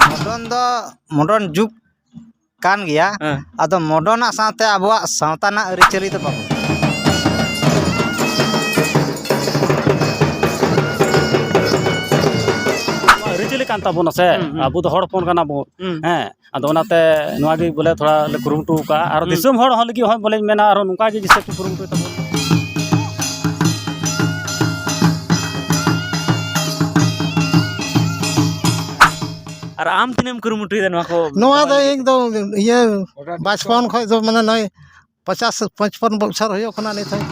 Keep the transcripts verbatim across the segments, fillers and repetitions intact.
ᱢᱚᱰᱚᱨᱱ ᱫᱚ ᱢᱚᱰᱚᱨᱱ ᱡᱩᱜᱽ ᱠᱟᱱ ᱜᱮᱭᱟ᱾ ᱦᱮᱸ᱾ ᱟᱫᱚ ᱢᱚᱰᱚᱨᱱᱟᱜ ᱥᱟᱶᱛᱮ ᱟᱵᱚᱣᱟᱜ ᱥᱟᱶᱛᱟ ᱨᱮᱱᱟᱜ ᱟᱹᱨᱤᱪᱟᱹᱞᱤ ᱫᱚ ᱵᱟᱵᱚᱱ ᱟᱹᱨᱤᱪᱟᱹᱞᱤ ᱠᱟᱱ ᱛᱟᱵᱚᱱᱟ ᱥᱮ᱾ ᱦᱩᱸ, ᱦᱩᱸ᱾ ᱟᱵᱚ ᱫᱚ ᱦᱚᱲ ᱦᱚᱯᱚᱱ ᱠᱟᱱᱟ ᱵᱚᱱ᱾ ᱦᱩᱸ᱾ ᱦᱮᱸ, ᱟᱫᱚ ᱚᱱᱟᱛᱮ ᱱᱚᱣᱟ ᱜᱮ ᱵᱚᱞᱮ ᱛᱷᱚᱲᱟ ᱞᱮ ᱠᱩᱨᱩᱢᱩᱴᱩ ᱟᱠᱟᱫᱼᱟ᱾ ᱟᱨ ᱦᱩᱸ᱾ ᱫᱤᱥᱚᱢ ᱦᱚᱲ ᱦᱚᱸ ᱞᱟᱹᱜᱤᱫ ᱦᱚᱸ ᱵᱚᱞᱮᱧ ᱢᱮᱱᱟ, ᱟᱨᱦᱚᱸ ᱱᱚᱝᱠᱟ ᱜᱮ ᱡᱮᱥᱮ ᱠᱚ ᱠᱩᱨᱩᱢᱩᱴᱩᱭ ᱛᱟᱵᱚᱱ᱾ ᱟᱨ ᱟᱢ ᱛᱤᱱᱟᱹᱜ ᱮᱢ ᱠᱩᱨᱩᱢᱩᱴᱩᱭᱮᱫᱟ ᱱᱚᱣᱟ ᱠᱚ? ᱱᱚᱣᱟ ᱫᱚ ᱤᱧ ᱫᱚ ᱤᱭᱟᱹ ᱵᱟᱪᱯᱚᱱ ᱠᱷᱚᱱ ᱫᱚ ᱢᱟᱱᱮ ᱱᱚᱜᱼᱚᱭ ᱯᱚᱪᱟᱥ ᱯᱚᱪᱯᱚᱱ ᱵᱚᱪᱷᱚᱨ ᱦᱩᱭᱩᱜ ᱠᱟᱱᱟ ᱱᱤᱛ ᱦᱚᱸ᱾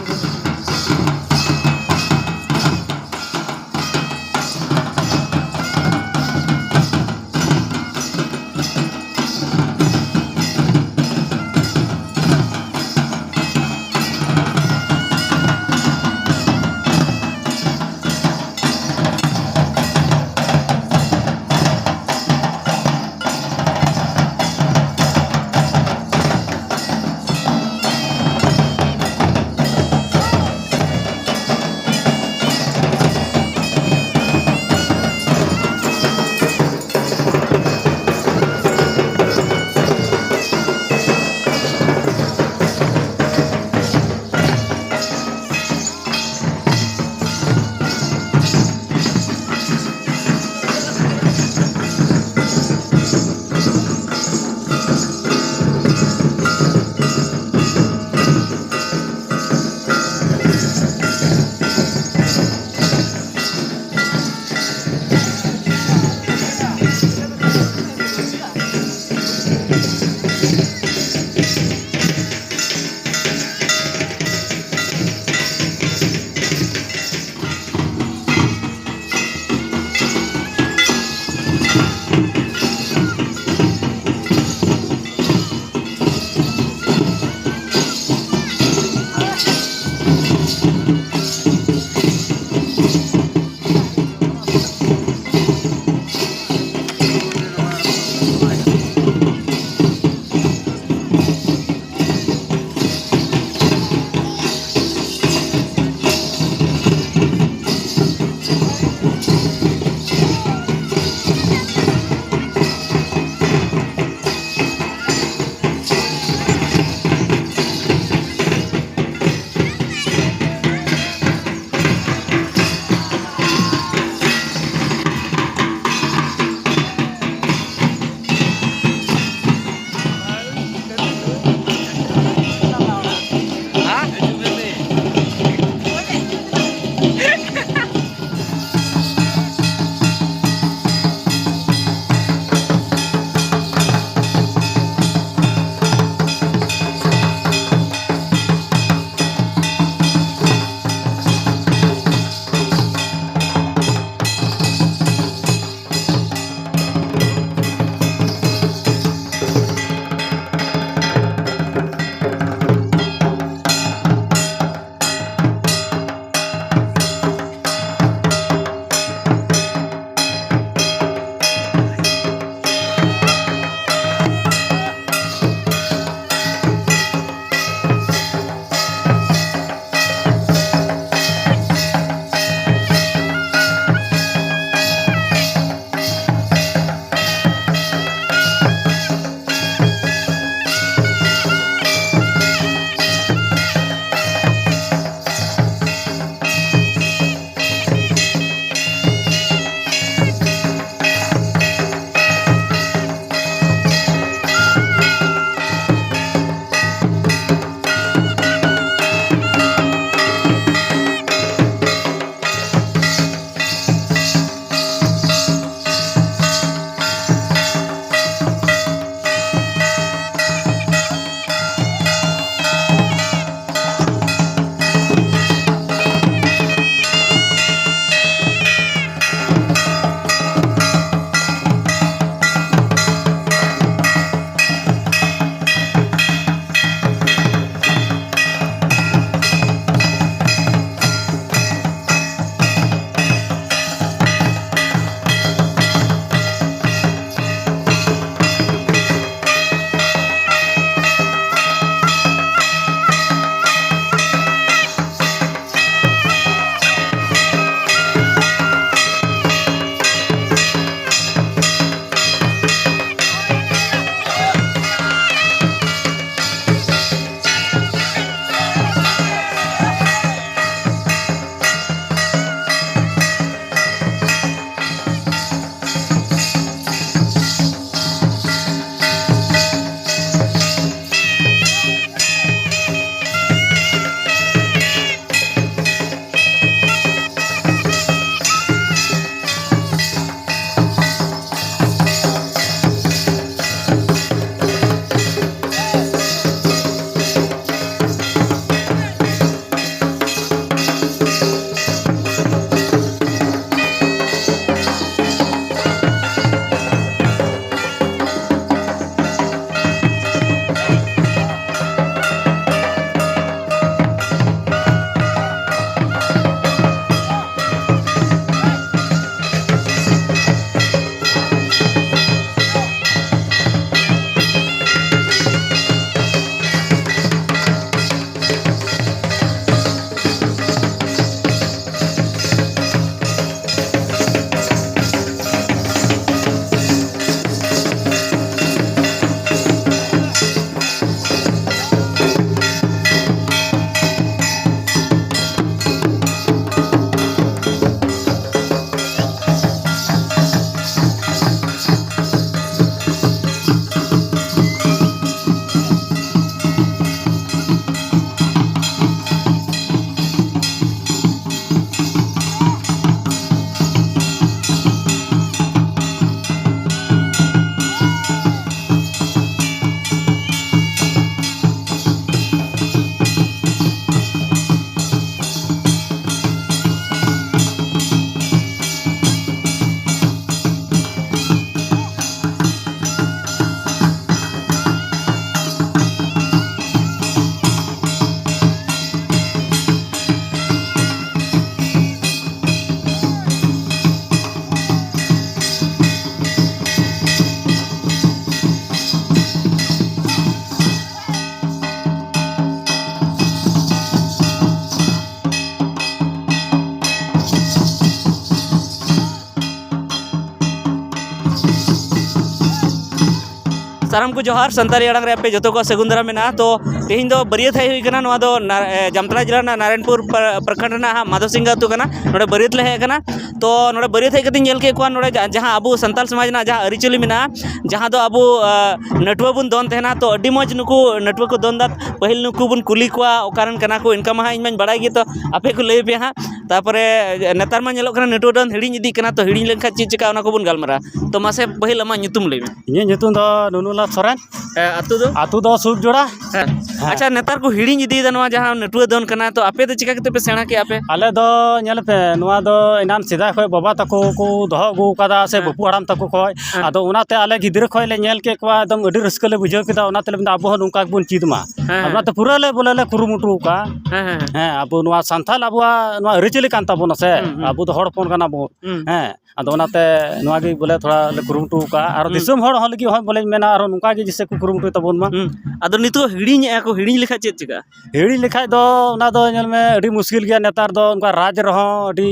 ᱥᱟᱱᱟᱢ ᱠᱚ ᱡᱚᱦᱟᱨ, ᱥᱟᱱᱛᱟᱲᱤ ᱟᱲᱟᱝ ᱨᱮ ᱟᱯᱮ ᱡᱚᱛᱚ ᱠᱚᱣᱟᱜ ᱥᱟᱹᱜᱩᱱ ᱫᱟᱨᱟᱢ ᱢᱮᱱᱟᱜᱼᱟ᱾ ᱛᱚ ᱛᱮᱦᱮᱧ ᱫᱚ ᱵᱟᱹᱨᱭᱟᱹᱛ ᱦᱮᱡ ᱦᱩᱭ ᱠᱟᱱᱟ, ᱱᱚᱣᱟ ᱫᱚ ᱱᱟ-, ᱮ, ᱡᱟᱢᱛᱟᱲᱟ ᱡᱮᱞᱟ ᱨᱮᱱᱟᱜ ᱱᱟᱨᱟᱭᱚᱱᱯᱩᱨ ᱯᱨ-, ᱯᱨᱚᱠᱷᱚᱸᱰ ᱨᱮᱱᱟᱜ ᱦᱟᱸᱜ ᱢᱟᱫᱷᱚ ᱥᱤᱝᱜᱟ ᱟᱹᱛᱩ ᱠᱟᱱᱟ᱾ ᱱᱚᱰᱮ ᱵᱟᱹᱨᱭᱟᱹᱛ ᱞᱮ ᱦᱮᱡ ᱟᱠᱟᱱᱟ᱾ ᱛᱚ ᱱᱚᱰᱮ ᱵᱟᱹᱨᱭᱟᱹᱛ ᱦᱮᱡ ᱠᱟᱛᱮᱧ ᱧᱮᱞ ᱠᱮᱫ ᱠᱚᱣᱟ, ᱱᱚᱰᱮ ᱡᱟ-, ᱡᱟᱦᱟᱸ ᱟᱵᱚ ᱥᱟᱱᱛᱟᱲ ᱥᱚᱢᱟᱡᱽ ᱨᱮᱱᱟᱜ ᱡᱟᱦᱟᱸ ᱟᱹᱨᱤᱪᱟᱹᱞᱤ ᱢᱮᱱᱟᱜᱼᱟ, ᱡᱟᱦᱟᱸ ᱫᱚ ᱟᱵᱚ, ᱟ, ᱱᱟᱹᱴᱩᱣᱟᱹ ᱵᱚᱱ ᱫᱚᱱ ᱛᱟᱦᱮᱱᱟ, ᱛᱚ ᱟᱹᱰᱤ ᱢᱚᱡᱽ ᱱᱩᱠᱩ ᱱᱟᱹᱴᱩᱣᱟᱹ ᱠᱚ ᱫᱚᱱ ᱫᱟ᱾ ᱯᱟᱹᱦᱤᱞ ᱱᱩᱠᱩ ᱵᱚᱱ ᱠᱩᱞᱤ ᱠᱚᱣᱟ ᱚᱠᱟ ᱨᱮᱱ ᱠᱟᱱᱟ ᱠᱚ, ᱤᱱᱠᱟ ᱢᱟ ᱦᱟᱸᱜ ᱤᱧ ᱢᱟᱧ ᱵᱟᱲᱟᱭ ᱜᱮ, ᱛᱚ ᱟᱯᱮ ᱠᱚ ᱞᱟᱹᱭ ᱯᱮᱭᱟ ᱦᱟᱸᱜ᱾ ᱛᱟᱨᱯᱚᱨᱮ ᱱᱮᱛᱟᱨ ᱢᱟ ᱧᱮᱞᱚᱜ ᱠᱟᱱᱟ ᱱᱟᱹᱴᱩᱣᱟᱹ ᱫᱚᱱ ᱦᱤᱲᱤᱧ ᱤᱫᱤᱜ ᱠᱟᱱᱟ, ᱛᱚ ᱦᱤᱲᱤᱧ ᱞᱮᱱᱠᱷᱟᱱ ᱪᱮᱫ ᱪᱤᱠᱟᱹᱜᱼᱟ, ᱚᱱᱟ ᱠᱚᱵᱚᱱ ᱜᱟᱞᱢᱟᱨᱟᱜᱼᱟ᱾ ᱛᱚ ᱢᱟᱥᱮ ᱯᱟᱹᱦᱤᱞ ᱟᱢᱟᱜ ᱧᱩᱛᱩᱢ ᱞᱟᱹᱭ ᱢᱮ᱾ ᱤᱧᱟᱹᱜ ᱧᱩᱛᱩᱢ ᱫᱚ ᱱᱩᱱᱩᱞᱟᱞ ᱥᱚᱨᱮᱱ᱾ ᱦᱮᱸ, ᱟᱹᱛᱩ ᱫᱚ? ᱟᱹᱛᱩ ᱫᱚ ᱥᱩᱠᱡᱳᱲᱟ᱾ ᱦᱮᱸ᱾ ᱦᱮᱸ᱾ ᱟᱪᱪᱷᱟ, ᱱᱮᱛᱟᱨ ᱠᱚ ᱦᱤᱲᱤᱧ ᱤᱫᱤᱭᱮᱫᱟ ᱱᱚᱣᱟ ᱡᱟᱦᱟᱸ ᱱᱟᱹᱴᱩᱣᱟᱹ ᱫᱚᱱ ᱠᱟᱱᱟ, ᱛᱚ ᱟᱯᱮ ᱫᱚ ᱪᱤᱠᱟ ᱠᱟᱛᱮ ᱯᱮ ᱥᱮᱬᱟ ᱠᱮᱜᱼᱟ ᱯᱮ? ᱟᱞᱮ ᱫᱚ ᱧᱮᱞ ᱯᱮ, ᱱᱚᱣᱟ ᱫᱚ ᱮᱱᱟᱱ ᱥᱮᱫᱟᱭ ᱠᱷᱚᱱ ᱵᱟᱵᱟ ᱛᱟᱠᱚ ᱠᱚ ᱫᱚᱦᱚ ᱟᱹᱜᱩ ᱟᱠᱟᱫᱟ ᱥᱮ ᱦᱮᱸ᱾ ᱵᱟᱹᱯᱩ ᱦᱟᱲᱟᱢ ᱛᱟᱠᱚ ᱠᱷᱚᱱ᱾ ᱦᱮᱸ᱾ ᱟᱫᱚ ᱚᱱᱟᱛᱮ ᱟᱞᱮ ᱜᱤᱫᱽᱨᱟᱹ ᱠᱷᱚᱱ ᱞᱮ ᱧᱮᱞ ᱠᱮᱫ ᱠᱚᱣᱟ, ᱮᱠᱫᱚᱢ ᱟᱹᱰᱤ ᱨᱟᱹᱥᱠᱟᱹ ᱞᱮ ᱵᱩᱡᱷᱟᱹᱣ ᱠᱮᱫᱟ, ᱚᱱᱟᱛᱮ ᱞᱮ ᱢᱮᱱᱫᱟ ᱟᱵᱚ ᱦᱚᱸ ᱱᱚᱝᱠᱟ ᱜᱮᱵᱚᱱ ᱪᱮᱫ ᱢᱟ᱾ ᱦᱮᱸ᱾ ᱚᱱᱟᱛᱮ ᱯᱩᱨᱟᱹ ᱞᱮ ᱵᱚᱞᱮ ᱞᱮ ᱠᱩᱨᱩᱢᱩᱴᱩ ᱟᱠᱟᱫᱼᱟ᱾ ᱦᱮᱸ, ᱦᱮᱸ, ᱦᱮᱸ᱾ ᱦᱮᱸ, ᱟᱵᱚ ᱱᱚᱣᱟ ᱥᱟᱱᱛᱟᱞ ᱟᱵᱚᱣᱟᱜ ᱱᱚᱣᱟ ᱟᱹᱨᱤᱪᱟᱹᱞᱤ ᱠᱟᱱ ᱛᱟᱵᱚᱱᱟ ᱥᱮ, ᱦᱩᱸ, ᱦᱩᱸ᱾ ᱟᱵᱚ ᱫᱚ ᱦᱚᱲ ᱦᱚᱯᱚᱱ ᱠᱟᱱᱟ ᱵᱚᱱ᱾ ᱦᱩᱸ᱾ ᱦᱮᱸ, ᱟᱫᱚ ᱚᱱᱟᱛᱮ ᱱᱚᱣᱟ ᱜᱮ ᱵᱚᱞᱮ ᱛᱷᱚᱲᱟ ᱞᱮ ᱠᱩᱨᱩᱢᱩᱴᱩ ᱟᱠᱟᱫᱼᱟ᱾ ᱟᱨᱚ ᱦᱩᱸ᱾ ᱫᱤᱥᱚᱢ ᱦᱚᱲ ᱦᱚᱸ ᱞᱟᱹᱜᱤᱫ ᱦᱚᱸ ᱵᱚᱞᱮᱧ ᱢᱮᱱᱟ, ᱟᱨᱚ ᱱᱚᱝᱠᱟ ᱜᱮ ᱡᱮᱭᱥᱮ ᱠᱚ ᱠᱩᱨᱩᱢᱩᱴᱩᱭ ᱛᱟᱵᱚᱱ ᱢᱟ᱾ ᱦᱩᱸ᱾ ᱟᱫᱚ ᱱᱤᱛᱚᱜ ᱦᱤᱲᱤᱧᱮᱜᱼᱟ ᱠᱚ, ᱦᱤᱲᱤᱧ ᱞᱮᱠᱷᱟᱡ ᱪᱮᱫ ᱪᱤᱠᱟᱹᱜᱼᱟ? ᱦᱤᱲᱤᱧ ᱞᱮᱠᱷᱟᱡ ᱫᱚ ᱚᱱᱟ ᱫᱚ ᱧᱮᱞ ᱢᱮ, ᱟᱹᱰᱤ ᱢᱩᱥᱠᱤᱞ ᱜᱮᱭᱟ᱾ ᱱᱮᱛᱟᱨ ᱫᱚ ᱚᱱᱠᱟ ᱨᱟᱡᱽ ᱨᱮᱦᱚᱸ ᱟᱹᱰᱤ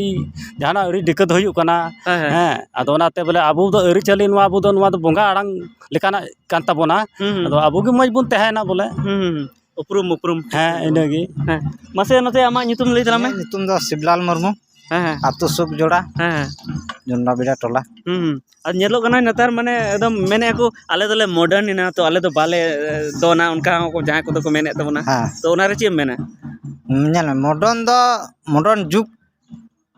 ᱡᱟᱦᱟᱱᱟᱜ ᱟᱹᱰᱤ ᱫᱤᱠᱠᱟᱛ ᱦᱩᱭᱩᱜ ᱠᱟᱱᱟ᱾ ᱦᱮᱸ, ᱦᱮᱸ᱾ ᱦᱮᱸ, ᱟᱫᱚ ᱚᱱᱟᱛᱮ ᱵᱚᱞᱮ ᱟᱵᱚ ᱫᱚ ᱟᱹᱨᱤᱪᱟᱹᱞᱤ, ᱱᱚᱣᱟ ᱟᱵᱚ ᱫᱚ, ᱱᱚᱣᱟ ᱫᱚ ᱵᱚᱸᱜᱟ ᱟᱲᱟᱝ ᱞᱮᱠᱟᱱᱟᱜ ᱠᱟᱱ ᱛᱟᱵᱚᱱᱟ᱾ ᱦᱩᱸ, ᱦᱩᱸ᱾ ᱟᱫᱚ ᱟᱵᱚ ᱜᱮ ᱢᱚᱡᱽ ᱵᱚᱱ ᱛᱟᱦᱮᱱᱟ ᱵᱚᱞᱮ᱾ ᱦᱩᱸ, ᱦᱩᱸ, ᱦᱩᱸ᱾ ᱩᱯᱨᱩᱢ, ᱩᱯᱨᱩᱢ᱾ ᱦᱮᱸ, ᱤᱱᱟᱹᱜᱮ᱾ ᱦᱮᱸ᱾ ᱢᱟᱥᱮ ᱱᱚᱛᱮ ᱟᱢᱟᱜ ᱧᱩᱛᱩᱢ ᱞᱟᱹᱭ ᱛᱟᱞᱟᱝ ᱢᱮ᱾ ᱤᱧᱟᱹᱜ ᱧᱩᱛᱩᱢ ᱫᱚ ᱥᱤᱵᱽᱞᱟᱞ ᱢᱩᱨᱢᱩ᱾ ᱦᱮᱸ, ᱦᱮᱸ᱾ ᱟᱹᱛᱩ ᱥᱩᱠᱡᱳᱲᱟ᱾ ᱦᱮᱸ, ᱦᱮᱸ᱾ ᱡᱚᱱᱰᱟᱵᱮᱲᱟ ᱴᱚᱞᱟ᱾ ᱦᱩᱸ, ᱦᱩᱸ᱾ ᱟᱨ ᱧᱮᱞᱚᱜ ᱠᱟᱱᱟ ᱱᱮᱛᱟᱨ ᱢᱟᱱᱮ ᱮᱠᱫᱚᱢ ᱢᱮᱱᱮᱫᱼᱟ ᱠᱚ, "ᱟᱞᱮ ᱫᱚᱞᱮ modern ᱮᱱᱟ, ᱛᱚ ᱟᱞᱮ ᱫᱚ ᱵᱟᱞᱮ, ᱮ, ᱫᱚᱱᱟ", ᱚᱱᱠᱟ ᱦᱚᱸ ᱠᱚ ᱡᱟᱦᱟᱸᱭ ᱠᱚᱫᱚ ᱠᱚ ᱢᱮᱱᱮᱫ ᱛᱟᱵᱚᱱᱟ᱾ ᱦᱮᱸ᱾ ᱛᱚ ᱚᱱᱟᱨᱮ ᱪᱮᱫ ᱮᱢ ᱢᱮᱱᱟ? ᱧᱮᱞ ᱢᱮ, modern ᱫᱚ modern ᱡᱩᱜᱽ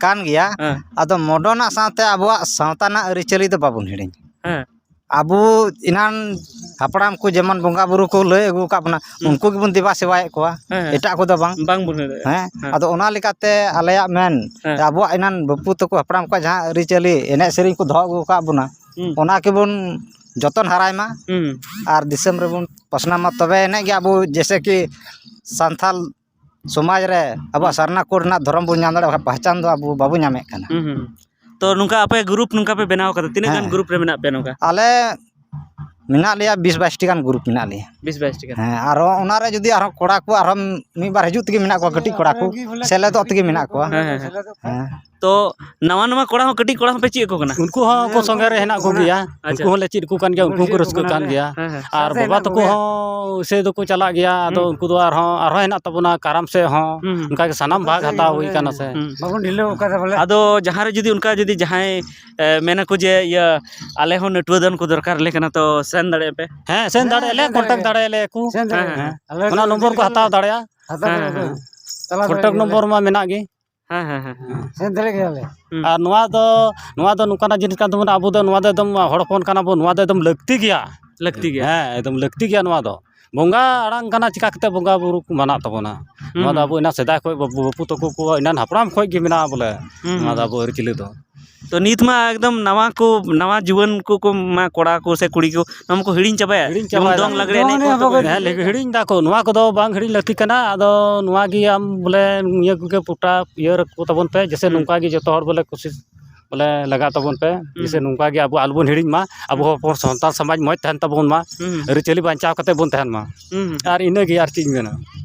ᱠᱟᱱ ᱜᱮᱭᱟ᱾ ᱦᱮᱸ᱾ ᱟᱫᱚ modern ᱟᱜ ᱥᱟᱶᱛᱮ ᱟᱵᱚᱣᱟᱜ ᱥᱟᱶᱛᱟ ᱨᱮᱱᱟᱜ ᱟᱹᱨᱤᱪᱟᱹᱞᱤ ᱫᱚ ᱵᱟᱵᱚᱱ ᱦᱤᱲᱤᱧ᱾ ᱦᱮᱸ᱾ ᱟᱵᱚ ᱮᱱᱟᱱ ᱦᱟᱯᱲᱟᱢ ᱠᱚ ᱡᱮᱢᱚᱱ ᱵᱚᱸᱜᱟ ᱵᱩᱨᱩ ᱠᱚ ᱞᱟᱹᱭ ᱟᱹᱜᱩ ᱟᱠᱟᱫ ᱵᱚᱱᱟ, ᱦᱩᱸ᱾ ᱩᱱᱠᱩ ᱜᱮᱵᱚᱱ ᱫᱮᱵᱟ ᱥᱮᱵᱟᱭᱮᱫ ᱠᱚᱣᱟ, ᱦᱮᱸ, ᱦᱮᱸ᱾ ᱮᱴᱟᱜ ᱠᱚᱫᱚ ᱵᱟᱝ᱾ ᱵᱟᱝ ᱵᱚᱱ ᱞᱟᱹᱭ ᱫᱟᱲᱮᱭᱟᱜᱼᱟ᱾ ᱦᱮᱸ? ᱦᱮᱸ᱾ ᱟᱫᱚ ᱚᱱᱟ ᱞᱮᱠᱟᱛᱮ ᱟᱞᱮᱭᱟᱜ ᱢᱮᱱ, ᱦᱮᱸ᱾ ᱟᱵᱚᱣᱟᱜ ᱮᱱᱟᱱ ᱵᱟᱹᱯᱩ ᱛᱟᱠᱚ ᱦᱟᱯᱲᱟᱢ ᱠᱚᱣᱟᱜ ᱡᱟᱦᱟᱸ ᱟᱹᱨᱤᱪᱟᱹᱞᱤ, ᱮᱱᱮᱡ ᱥᱮᱨᱮᱧ ᱠᱚ ᱫᱚᱦᱚ ᱟᱹᱜᱩ ᱟᱠᱟᱫ ᱵᱚᱱᱟ, ᱦᱩᱸ᱾ ᱚᱱᱟ ᱠᱚᱵᱚᱱ ᱡᱚᱛᱚᱱ ᱦᱟᱨᱟᱭ ᱢᱟ᱾ ᱦᱩᱸ᱾ ᱟᱨ ᱫᱤᱥᱚᱢ ᱨᱮᱵᱚᱱ ᱯᱟᱥᱱᱟᱣ ᱢᱟ, ᱛᱚᱵᱮ ᱮᱱᱮᱡ ᱜᱮ ᱟᱵᱚ ᱡᱮᱭᱥᱮ ᱠᱤ ᱥᱟᱱᱛᱷᱟᱞ ᱥᱚᱢᱟᱡᱽ ᱨᱮ ᱟᱵᱚᱣᱟᱜ ᱦᱩᱸ᱾ ᱥᱟᱨᱱᱟ code ᱨᱮᱱᱟᱜ ᱫᱷᱚᱨᱚᱢ ᱵᱚᱱ ᱧᱟᱢ ᱫᱟᱲᱮᱭᱟᱜᱼᱟ, ᱵᱟᱠᱷᱟᱱ ᱯᱟᱦᱪᱟᱱ ᱫᱚ ᱟᱵᱚ ᱵᱟᱵᱚ ᱧᱟᱢᱮᱫ ᱠᱟᱱᱟ᱾ ᱦᱩᱸ, ᱦᱩᱸ᱾ ᱛᱚ, ᱱᱚᱝᱠᱟ ᱟᱯᱮ group ᱱᱚᱝᱠᱟ ᱯᱮ ᱵᱮᱱᱟᱣ ᱠᱟᱫᱟ, ᱛᱤᱱᱟᱹᱜ ᱜᱟᱱ ᱦᱮᱸ᱾ group ᱨᱮ ᱢᱮᱱᱟᱜ ᱯᱮᱭᱟ ᱱᱚᱝᱠᱟ? ᱟᱞᱮ ᱢᱮᱱᱟᱜ ᱞᱮᱭᱟ ᱵᱤᱥ ᱵᱟᱭᱤᱥ ᱴᱤ ᱜᱟᱱ group ᱢᱮᱱᱟᱜ ᱞᱮᱭᱟ᱾ ᱵᱤᱥ ᱵᱟᱭᱤᱥ ᱴᱤ ᱜᱟᱱ? ᱦᱮᱸ, ᱟᱨᱦᱚᱸ ᱚᱱᱟᱨᱮ ᱡᱩᱫᱤ ᱟᱨᱦᱚᱸ ᱠᱚᱲᱟ ᱠᱚ ᱟᱨᱦᱚᱸ ᱢᱤᱫ ᱵᱟᱨ ᱦᱤᱡᱩᱜ ᱛᱮᱜᱮ ᱢᱮᱱᱟᱜ ᱠᱚᱣᱟ, ᱠᱟᱹᱴᱤᱡ ᱠᱚᱲᱟ ᱠᱚ ᱥᱮᱞᱮᱫᱚᱜ ᱛᱮᱜᱮ ᱢᱮᱱᱟᱜ ᱠᱚᱣᱟ᱾ ᱦᱮᱸ, ᱦᱮᱸ, ᱦᱮᱸ᱾ ᱦᱮᱸ᱾ ᱛᱚ ᱱᱟᱣᱟ ᱱᱟᱣᱟ ᱠᱚᱲᱟ ᱦᱚᱸ, ᱠᱟᱹᱴᱤᱡ ᱠᱚᱲᱟ ᱦᱚᱸᱯᱮ ᱪᱮᱫ ᱟᱠᱚ ᱠᱟᱱᱟ? ᱩᱱᱠᱩ ᱦᱚᱸ ᱠᱚ ᱥᱚᱸᱜᱮ ᱨᱮ ᱦᱮᱱᱟᱜ ᱠᱚᱜᱮᱭᱟ᱾ ᱟᱪᱪᱷᱟ᱾ ᱩᱱᱠᱩ ᱦᱚᱸᱞᱮ ᱪᱮᱫ ᱟᱠᱚ ᱠᱟᱱ ᱜᱮᱭᱟ, ᱩᱱᱠᱩ ᱦᱚᱸᱠᱚ ᱨᱟᱹᱥᱠᱟᱹᱜ ᱠᱟᱱ ᱜᱮᱭᱟ᱾ ᱦᱮᱸ, ᱦᱮᱸ᱾ ᱟᱨ ᱵᱟᱵᱟ ᱛᱟᱠᱚ ᱦᱚᱸ ᱤᱥᱟᱹᱭ ᱫᱚᱠᱚ ᱪᱟᱞᱟᱜ ᱜᱮᱭᱟ, ᱟᱫᱚ ᱦᱩᱸ᱾ ᱩᱱᱠᱩ ᱫᱚ ᱟᱨᱦᱚᱸ, ᱟᱨᱦᱚᱸ ᱦᱮᱱᱟᱜ ᱛᱟᱵᱚᱱᱟ ᱠᱟᱨᱟᱢ ᱥᱮᱫ ᱦᱚᱸ᱾ ᱦᱩᱸ, ᱦᱩᱸ᱾ ᱚᱱᱠᱟ ᱜᱮ ᱥᱟᱱᱟᱢ ᱵᱷᱟᱜᱽ ᱦᱟᱛᱟᱣ ᱦᱩᱭ ᱠᱟᱱᱟ ᱥᱮ᱾ ᱦᱩᱸ᱾ ᱵᱟᱵᱚᱱ ᱰᱷᱤᱞᱟᱹᱣ ᱠᱟᱫᱟ ᱵᱚᱞᱮ᱾ ᱟᱫᱚ ᱡᱟᱦᱟᱸ ᱨᱮ ᱡᱩᱫᱤ ᱚᱱᱠᱟ ᱡᱩᱫᱤ ᱡᱟᱦᱟᱸᱭ, ᱮ, ᱢᱮᱱᱟᱠᱚ ᱡᱮ, ᱤᱭᱟᱹ, ᱟᱞᱮ ᱦᱚᱸ ᱱᱟᱹᱴᱩᱣᱟᱹ ᱫᱚᱱ ᱠᱚ ᱫᱚᱨᱠᱟᱨ ᱟᱞᱮ ᱠᱟᱱᱟ, ᱛᱚ ᱥᱮᱱ ᱫᱟᱲᱮᱭᱟᱜ ᱯᱮ? ᱦᱮᱸ, ᱥᱮᱱ ᱦᱮᱸ, ᱫᱟᱲᱮᱭᱟᱜᱼᱟ ᱞᱮ, ᱥᱮᱱ ᱫᱟᱲᱮᱭᱟᱜ ᱠᱚᱱᱴᱟᱠᱴ ᱜᱮᱭᱟ᱾ ᱫᱟᱲᱮᱭᱟᱜᱼᱟ ᱞᱮ ᱠᱚ᱾ ᱥᱮᱱ ᱦᱮᱸ, ᱫᱟᱲᱮᱭᱟᱜ ᱦᱮᱸ᱾ ᱜᱮᱭᱟ᱾ ᱟᱞᱮ ᱚᱱᱟ ᱫᱚ ᱱᱚᱢᱵᱚᱨ ᱠᱚ ᱦᱟᱛᱟᱣ ᱫᱟᱲᱮᱭᱟᱜᱼᱟ᱾ ᱦᱟᱛᱟᱣ ᱦᱮᱸ, ᱫᱟᱲᱮᱭᱟᱜ ᱦᱮᱸ, ᱜᱮᱭᱟ᱾ ᱦᱮᱸ᱾ ᱪᱟᱞᱟᱣ ᱠᱚᱱᱴᱟᱠᱴ ᱫᱟᱲᱮᱭᱟᱜ ᱱᱚᱢᱵᱚᱨ ᱜᱮᱭᱟ᱾ ᱢᱟ ᱢᱮᱱᱟᱜ ᱜᱮ᱾ ᱦᱮᱸ, ᱦᱮᱸ, ᱦᱮᱸ, ᱦᱮᱸ᱾ ᱥᱮᱱ ᱫᱟᱲᱮᱭᱟᱜ ᱜᱮᱭᱟᱞᱮ᱾ ᱦᱩᱸ᱾ ᱟᱨ ᱱᱚᱣᱟ ᱫᱚ, ᱱᱚᱣᱟ ᱫᱚ ᱱᱚᱝᱠᱟᱱᱟᱜ ᱡᱤᱱᱤᱥ ᱠᱟᱱ ᱛᱟᱵᱚᱱᱟ, ᱟᱵᱚ ᱫᱚ ᱱᱚᱣᱟ ᱫᱚ ᱮᱠᱫᱚᱢ ᱦᱚᱲ ᱦᱚᱯᱚᱱ ᱠᱟᱱᱟ ᱵᱚᱱ, ᱱᱚᱣᱟ ᱫᱚ ᱮᱠᱫᱚᱢ ᱞᱟᱹᱠᱛᱤ ᱜᱮᱭᱟ᱾ ᱞᱟᱹᱠᱛᱤ ᱜᱮᱭᱟ᱾ ᱦᱮᱸ, ᱮᱠᱫᱚᱢ ᱞᱟᱹᱠᱛᱤ ᱜᱮᱭᱟ ᱱᱚᱣᱟ ᱫᱚ᱾ ᱵᱚᱸᱜᱟ ᱟᱲᱟᱝ ᱠᱟᱱᱟ, ᱪᱤᱠᱟ ᱠᱟᱛᱮ ᱵᱚᱸᱜᱟ ᱵᱩᱨᱩ ᱠᱚ ᱢᱟᱱᱟᱜ ᱛᱟᱵᱚᱱᱟ? ᱦᱩᱸ, ᱱᱚᱣᱟ ᱫᱚ ᱦᱩᱸ᱾ ᱟᱵᱚ ᱮᱱᱟᱝ ᱥᱮᱫᱟᱭ ᱠᱷᱚᱱ ᱵᱟᱹᱵᱩ, ᱵᱟᱹᱯᱩ ᱛᱟᱠᱚ ᱠᱚ ᱮᱱᱟᱝ ᱦᱟᱯᱲᱟᱢ ᱠᱷᱚᱱ ᱜᱮ ᱢᱮᱱᱟᱜᱼᱟ ᱵᱚᱞᱮ, ᱦᱩᱸ, ᱱᱚᱣᱟ ᱫᱚ ᱦᱩᱸ᱾ ᱟᱵᱚ ᱟᱹᱨᱤᱪᱟᱹᱞᱤ ᱫᱚ᱾ ᱛᱚ ᱱᱤᱛ ᱢᱟ ᱮᱠᱫᱚᱢ ᱱᱟᱣᱟ ᱠᱚ, ᱱᱟᱣᱟ ᱡᱩᱣᱟᱹᱱ ᱠᱚ, ᱠᱚ ᱢᱟ ᱠᱚᱲᱟ ᱠᱚ ᱥᱮ ᱠᱩᱲᱤ ᱠᱚ ᱱᱚᱣᱟ ᱢᱟᱠᱚ ᱦᱤᱲᱤᱧ ᱪᱟᱵᱟᱭᱟ᱾ ᱦᱤᱲᱤᱧ ᱡᱮᱢᱚᱱ ᱪᱟᱵᱟᱭ ᱫᱚᱝ ᱫᱟᱠᱚ᱾ ᱞᱟᱜᱽᱲᱮ ᱮᱱᱮᱡ ᱠᱚ ᱫᱚᱝ ᱮᱱᱮᱡ ᱛᱟᱵᱚᱱ᱾ ᱦᱮᱸ, ᱞᱮ-, ᱦᱤᱲᱤᱧ ᱫᱟᱠᱚ᱾ ᱱᱚᱣᱟ ᱠᱚᱫᱚ ᱵᱟᱝ ᱦᱤᱲᱤᱧ ᱞᱟᱹᱠᱛᱤ ᱠᱟᱱᱟ᱾ ᱟᱫᱚ ᱱᱚᱣᱟ ᱜᱮ ᱟᱢ ᱵᱚᱞᱮ ᱱᱤᱭᱟᱹ ᱠᱚᱜᱮ ᱯᱚᱴᱟ ᱤᱭᱟᱹ ᱨᱮᱠᱚ ᱛᱟᱵᱚᱱ ᱯᱮ, ᱡᱮᱭᱥᱮ ᱦᱩᱸ᱾ ᱱᱚᱝᱠᱟ ᱜᱮ ᱡᱚᱛᱚ ᱦᱚᱲ ᱵᱚᱞᱮ ᱠᱩᱥᱤᱥ ᱵᱚᱞᱮ ᱞᱟᱜᱟᱜ ᱛᱟᱵᱚᱱ ᱯᱮ, ᱦᱩᱸ, ᱡᱮᱭᱥᱮ ᱦᱩᱸ᱾ ᱱᱚᱝᱠᱟ ᱜᱮ ᱟᱵᱚ ᱟᱞᱚᱵᱚᱱ ᱦᱤᱲᱤᱧ ᱢᱟ, ᱟᱵᱚ ᱦᱩᱸ᱾ ᱦᱚᱲ ᱥᱟᱱᱛᱟᱲ ᱥᱚᱢᱟᱡᱽ ᱢᱚᱡᱽ ᱛᱟᱦᱮᱱ ᱛᱟᱵᱚᱱ ᱢᱟ, ᱦᱩᱸ, ᱦᱩᱸ᱾ ᱟᱹᱨᱤᱪᱟᱹᱞᱤ ᱵᱟᱧᱪᱟᱣ ᱠᱟᱛᱮ ᱵᱚᱱ ᱛᱟᱦᱮᱱ ᱢᱟ᱾ ᱦᱩᱸ, ᱦᱩᱸ᱾ ᱟᱨ ᱤᱱᱟᱹᱜᱮ, ᱟᱨ ᱪᱮᱫ ᱤᱧ ᱢᱮᱱᱟ?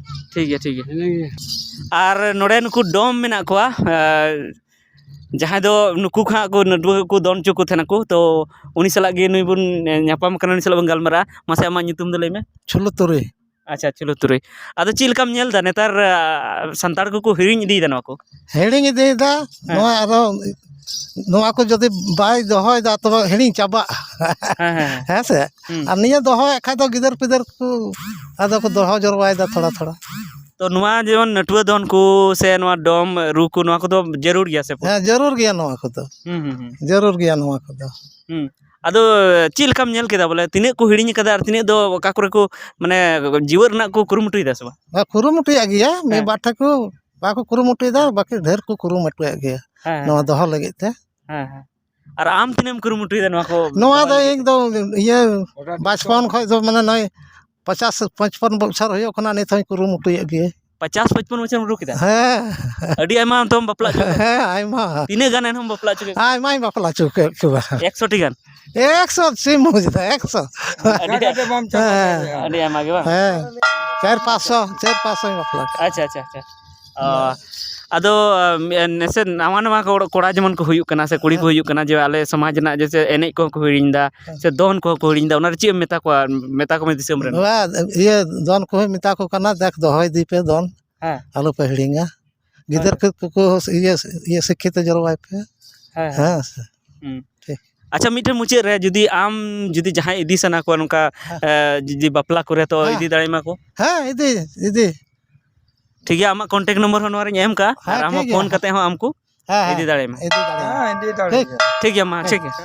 ᱴᱷᱤᱠ ᱜᱮᱭᱟ, ᱴᱷᱤᱠ ᱜᱮᱭᱟ᱾ ᱤᱱᱟᱹᱜᱮ᱾ ᱟᱨ ᱱᱚᱰᱮ ᱱᱩᱠᱩ ᱰᱚᱢ ᱢᱮᱱᱟᱜ ᱠᱚᱣᱟ, ᱟᱨ ᱡᱟᱦᱟᱸᱭ ᱫᱚ ᱱᱩᱠᱩ ᱠᱚ ᱦᱟᱸᱜ ᱠᱚ ᱱᱟᱹᱴᱩᱣᱟᱹ ᱠᱚ ᱫᱚᱱ ᱦᱚᱪᱚ ᱠᱚ ᱛᱟᱦᱮᱱᱟᱠᱚ, ᱛᱚ ᱩᱱᱤ ᱥᱟᱞᱟᱜ ᱜᱮ ᱱᱩᱭ ᱵᱚᱱ ᱧᱟᱯᱟᱢ ᱠᱟᱱᱟ, ᱩᱱᱤ ᱥᱟᱞᱟᱜ ᱵᱚᱱ ᱜᱟᱞᱢᱟᱨᱟᱜᱼᱟ᱾ ᱢᱟᱥᱮ ᱟᱢᱟᱜ ᱧᱩᱛᱩᱢ ᱫᱚ ᱞᱟᱹᱭ ᱢᱮ᱾ ᱪᱷᱩᱞᱩ ᱛᱩᱨᱩᱭ᱾ ᱟᱪᱪᱷᱟ, ᱪᱷᱩᱞᱩ ᱛᱩᱨᱩᱭ᱾ ᱟᱫᱚ ᱪᱮᱫ ᱞᱮᱠᱟᱢ ᱧᱮᱞ ᱮᱫᱟ ᱱᱮᱛᱟᱨ, ᱟ, ᱥᱟᱱᱛᱟᱲ ᱠᱚᱠᱚ ᱦᱤᱲᱤᱧ ᱤᱫᱤᱭᱮᱫᱟ ᱱᱚᱣᱟ ᱠᱚ? ᱦᱤᱲᱤᱧ ᱤᱫᱤᱭᱮᱫᱟ᱾ ᱦᱮᱸ᱾ ᱱᱚᱣᱟ ᱟᱫᱚ, ᱱᱚᱣᱟ ᱠᱚ ᱡᱩᱫᱤ ᱵᱟᱭ ᱫᱚᱦᱚᱭᱮᱫᱟ, ᱛᱚᱵᱮ ᱦᱤᱲᱤᱧ ᱪᱟᱵᱟᱜᱼᱟ᱾ ᱦᱮᱸ, ᱦᱮᱸ, ᱦᱮᱸ᱾ ᱦᱮᱸ ᱥᱮ? ᱦᱩᱸ᱾ ᱟᱨ ᱱᱤᱭᱟᱹ ᱫᱚᱦᱚᱭᱮᱫ ᱠᱷᱟᱡ ᱫᱚ ᱜᱤᱫᱟᱹᱨ ᱯᱤᱫᱟᱹᱨ ᱠᱚ ᱟᱫᱚ ᱠᱚ ᱫᱚᱦᱚ ᱡᱟᱣᱨᱟᱭᱮᱫᱟ ᱛᱷᱚᱲᱟ ᱛᱷᱚᱲᱟ᱾ ᱛᱚ, ᱱᱚᱣᱟ ᱡᱮᱢᱚᱱ ᱱᱟᱹᱴᱩᱣᱟᱹ ᱫᱚᱱ ᱠᱚ ᱥᱮ ᱱᱚᱣᱟ ᱰᱚᱢ ᱨᱩ ᱠᱚ, ᱱᱚᱣᱟ ᱠᱚᱫᱚ ᱡᱟᱹᱨᱩᱲ ᱜᱮᱭᱟ ᱥᱮ? ᱦᱮᱸ, ᱡᱟᱹᱨᱩᱲ ᱜᱮᱭᱟ ᱱᱚᱣᱟ ᱠᱚᱫᱚ᱾ ᱦᱩᱸ, ᱦᱩᱸ, ᱦᱩᱸ᱾ ᱡᱟᱹᱨᱩᱲ ᱜᱮᱭᱟ ᱱᱚᱣᱟ ᱠᱚᱫᱚ᱾ ᱦᱩᱸ᱾ ᱟᱫᱚ ᱪᱮᱫ ᱞᱮᱠᱟᱢ ᱧᱮᱞ ᱠᱮᱫᱟ ᱵᱚᱞᱮ, ᱛᱤᱱᱟᱹᱜ ᱠᱚ ᱦᱤᱲᱤᱧ ᱟᱠᱟᱫᱟ ᱟᱨ ᱛᱤᱱᱟᱹᱜ ᱫᱚ ᱚᱠᱟ ᱠᱚᱨᱮ ᱠᱚ, ᱢᱟᱱᱮ, ᱡᱤᱣᱮᱫ ᱨᱮᱱᱟᱜ ᱠᱚ ᱠᱩᱨᱩᱢᱩᱴᱩᱭᱮᱫᱟ ᱥᱮ ᱵᱟᱝ? ᱵᱟ, ᱠᱩᱨᱩᱢᱩᱴᱩᱭᱮᱫ ᱜᱮᱭᱟ᱾ ᱢᱤᱫ ᱦᱮᱸ᱾ ᱵᱟᱨ ᱴᱷᱮᱱ ᱠᱚ ᱵᱟᱠᱚ ᱠᱩᱨᱩᱢᱩᱴᱩᱭᱮᱫᱟ, ᱵᱟᱠᱤ ᱰᱷᱮᱨ ᱠᱚ ᱠᱩᱨᱩᱢᱩᱴᱩᱭᱮᱫ ᱜᱮᱭᱟ ᱦᱮᱸ, ᱱᱚᱣᱟ ᱦᱮᱸ᱾ ᱫᱚᱦᱚ ᱞᱟᱹᱜᱤᱫ ᱛᱮ᱾ ᱦᱮᱸ, ᱦᱮᱸ᱾ ᱟᱨ ᱟᱢ ᱛᱤᱱᱟᱹᱜ ᱮᱢ ᱠᱩᱨᱩᱢᱩᱴᱩᱭᱮᱫᱟ ᱱᱚᱣᱟ ᱠᱚ ᱱᱚᱣᱟ ᱫᱚᱦᱚ ᱫᱚ ᱞᱟᱹᱜᱤᱫ ᱤᱧ ᱛᱮ? ᱫᱚ ᱤᱭᱟᱹ ᱵᱟᱪᱯᱚᱱ ᱠᱷᱚᱱ ᱫᱚ, ᱢᱟᱱᱮ, ᱱᱚᱜᱼᱚᱭ ᱯᱚᱪᱟᱥ ᱯᱚᱪᱯᱚᱱ ᱵᱚᱪᱷᱚᱨ ᱦᱩᱭᱩᱜ ᱠᱟᱱᱟ, ᱱᱤᱛ ᱦᱚᱸᱧ ᱠᱩᱨᱩᱢᱩᱴᱩᱭᱮᱫ ᱜᱮᱭᱟ᱾ ᱯᱚᱪᱟᱥ ᱯᱚᱪᱯᱚᱱ ᱵᱚᱪᱷᱚᱨ ᱮᱢ ᱨᱩ ᱠᱮᱫᱟ? ᱦᱮᱸ᱾ ᱟᱹᱰᱤ ᱟᱭᱢᱟ ᱛᱚᱢ ᱵᱟᱯᱞᱟ ᱦᱚᱪᱚ ᱠᱮᱫ ᱠᱚᱣᱟ᱾ ᱦᱮᱸ, ᱟᱭᱢᱟ᱾ ᱛᱤᱱᱟᱹᱜ ᱜᱟᱱ ᱮᱱᱦᱚᱸᱢ ᱵᱟᱯᱞᱟ ᱦᱚᱪᱚ ᱠᱮᱫ ᱠᱚᱣᱟ? ᱟᱭᱢᱟᱧ ᱵᱟᱯᱞᱟ ᱦᱚᱪᱚ ᱠᱮᱫ ᱠᱚᱣᱟ᱾ ᱮᱠᱥᱚ ᱴᱤ ᱜᱟᱱ? ᱮᱠᱥᱚ ᱪᱮᱫ ᱮᱢ ᱵᱩᱡᱽ ᱮᱫᱟ, ᱮᱠᱥᱚ᱾ ᱟᱹᱰᱤ ᱦᱮᱸ᱾ ᱟᱹᱰᱤ ᱟᱭᱢᱟ ᱜᱮ ᱵᱟᱝ? ᱦᱮᱸ᱾ ᱪᱟᱨ ᱯᱟᱸᱪᱥᱚ, ᱪᱟᱨ ᱯᱟᱸᱪᱥᱚᱧ ᱵᱟᱯᱞᱟ ᱠᱮᱫ᱾ ᱟᱪᱪᱷᱟ, ᱟᱪᱪᱷᱟ, ᱟᱪᱪᱷᱟ᱾ ᱚ, ᱟᱫᱚ ᱱᱮᱥᱮ ᱱᱟᱣᱟ ᱱᱟᱣᱟ ᱠᱚᱲᱟ ᱡᱮᱢᱚᱱ ᱠᱚ ᱦᱩᱭᱩᱜ ᱠᱟᱱᱟ ᱥᱮ ᱠᱩᱲᱤ ᱠᱚ ᱦᱩᱭᱩᱜ ᱠᱟᱱᱟ, ᱡᱮ ᱟᱞᱮ ᱥᱚᱢᱟᱡᱽ ᱨᱮᱱᱟᱜ ᱡᱮᱥᱮ ᱮᱱᱮᱡ ᱠᱚᱦᱚᱸ ᱠᱚ ᱦᱤᱲᱤᱧ ᱮᱫᱟ ᱥᱮ ᱫᱚᱱ ᱠᱚᱦᱚᱸ ᱠᱚ ᱦᱤᱲᱤᱧ ᱮᱫᱟ, ᱚᱱᱟ ᱨᱮ ᱪᱮᱫ ᱮᱢ ᱢᱮᱛᱟ ᱠᱚᱣᱟ? ᱢᱮᱛᱟ ᱠᱚᱢᱮ ᱫᱤᱥᱚᱢ ᱨᱮᱱ᱾ ᱱᱚᱣᱟ ᱤᱭᱟᱹ ᱫᱚᱱ ᱠᱚᱦᱚᱸ ᱢᱮᱛᱟ ᱠᱚ ᱠᱟᱱᱟ, ᱫᱮᱠ ᱫᱚᱦᱚᱭ ᱤᱫᱤ ᱯᱮ ᱫᱚᱱ, ᱦᱮᱸ᱾ ᱟᱞᱚ ᱯᱮ ᱦᱤᱲᱤᱧᱟ᱾ ᱜᱤᱫᱟᱹᱨ ᱠᱚ ᱤᱭᱟᱹ ᱤᱭᱟᱹ ᱥᱤᱠᱠᱷᱤᱛ ᱡᱟᱨᱣᱟᱭ ᱯᱮ᱾ ᱦᱮᱸ, ᱦᱮᱸ᱾ ᱦᱮᱸ ᱥᱮ? ᱦᱩᱸ᱾ ᱴᱷᱤᱠ᱾ ᱟᱪᱪᱷᱟ, ᱢᱤᱫᱴᱮᱱ ᱢᱩᱪᱟᱹᱫ ᱨᱮ ᱡᱩᱫᱤ ᱟᱢ ᱡᱩᱫᱤ ᱡᱟᱦᱟᱸᱭ ᱤᱫᱤ ᱥᱟᱱᱟ ᱠᱚᱣᱟ ᱱᱚᱝᱠᱟ, ᱦᱮᱸ᱾ ᱮ, ᱡᱩᱫᱤ ᱵᱟᱯᱞᱟ ᱠᱚᱨᱮ, ᱛᱚ ᱦᱮᱸ᱾ ᱤᱫᱤ ᱫᱟᱲᱮᱭᱟᱢᱟ ᱠᱚ? ᱦᱮᱸ, ᱤᱫᱤ, ᱤᱫᱤ᱾ ᱴᱷᱤᱠ ᱜᱮᱭᱟ, ᱟᱢᱟᱜ contact number ᱦᱚᱸ ᱱᱚᱣᱟ ᱨᱤᱧ ᱮᱢ ᱠᱟᱜᱼᱟ, ᱦᱮᱸ, ᱟᱨ ᱟᱢ ᱦᱚᱸ ᱴᱷᱤᱠ ᱜᱮᱭᱟ᱾ Phone ᱠᱟᱛᱮ ᱦᱚᱸ ᱟᱢ ᱠᱚ ᱦᱮᱸ, ᱦᱮᱸ᱾ ᱤᱫᱤ ᱫᱟᱲᱮᱭᱟᱢᱟ᱾ ᱤᱫᱤ ᱫᱟᱲᱮᱭᱟᱢᱟ᱾ ᱦᱮᱸ, ᱤᱫᱤ ᱫᱟᱲᱮᱭᱟᱢᱟ᱾ ᱴᱷᱤᱠ᱾ ᱴᱷᱤᱠ ᱜᱮᱭᱟ, ᱢᱟ, ᱴᱷᱤᱠ᱾ ᱴᱷᱤᱠ ᱜᱮᱭᱟ᱾